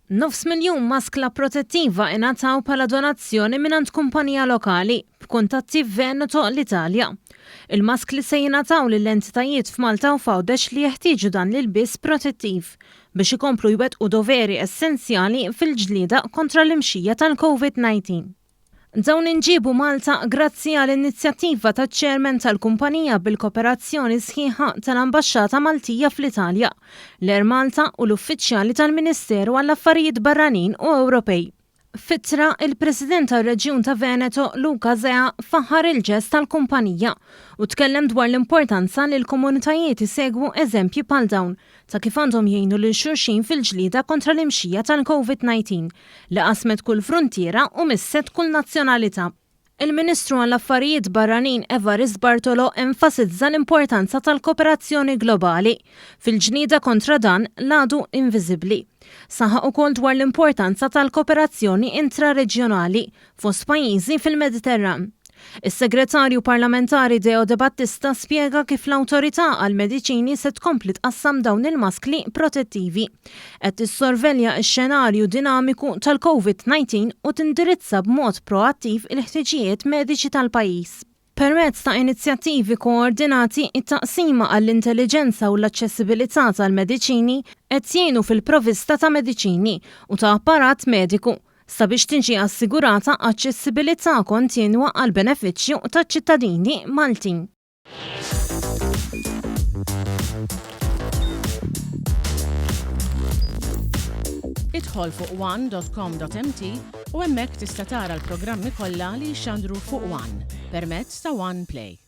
Nofs miljun maskla protettiva ingħataw bħala donazzjoni mingħand kumpanija lokali b'kuntatti f'Veneto, l-Italja. Il-maskli se jingħataw lil entitajiet f'Malta u f'Għawdex li jeħtieġu dan l-ilbies protettiv biex ikomplu jwettqu doveri essenzjali fil-ġlieda kontra l-imxija tal-Covid-19. Dawn inġiebu Malta grazzi għal inizjattiva taċ-Chairman tal-kumpanija bil-koperazzjoni sħiħa tal-Ambaxxata Maltija fl-Italja, l-Air Malta u l-uffiċjali tal-Ministeru għall-Affarijiet Barranin u Ewropej. F'ittra, il-President tar-Reġjun ta' Veneto, Luca Zea, faħħar il-ġest tal-kumpanija u tkellem dwar l-importanza li l-komunitajiet isegwu eżempji bħal dawn ta' kif għandhom jgħinu lil xulxin fil-ġlieda kontra l-imxija tal-Covid-19 li qasmet kull fruntiera u misset kull nazzjonalità. Il-Ministru għall-Affarijiet Barranin Evarist Bartolo enfasizza l-importanza tal-koperazzjoni globali fil-ġlieda kontra dan l-għadu inviżibbli. Saħaq ukoll dwar l-importanza tal-koperazzjoni intra-reġjonali fost pajjiżi fil-Mediterran. Is-Segretarju Parlamentari Deo Debattista spjega kif l-Awtorità għall-Mediċini se tkompli tqassam dawn il-maskli protettivi. Qed tissorvelja x-xenarju dinamiku tal-Covid 19 u tindirizza b'mod proattiv il-ħtiġijiet mediċi tal-pajjiż. Permezz ta' inizjattivi koordinati, it-Taqsima għall-Intelliġenza u l-Aċċessibilità tal-Mediċini qed jgħinu fil-provvista ta' mediċini u ta' apparat mediku sabiex tiġi assigurata aċċessibilità kontinwa għall-benefiċċju taċ-ċittadini Maltin. Idħol fuq one.com.mt u hemmhekk tista' tara l-programmi kollha li jixxandru fuq One permezz ta' One Play.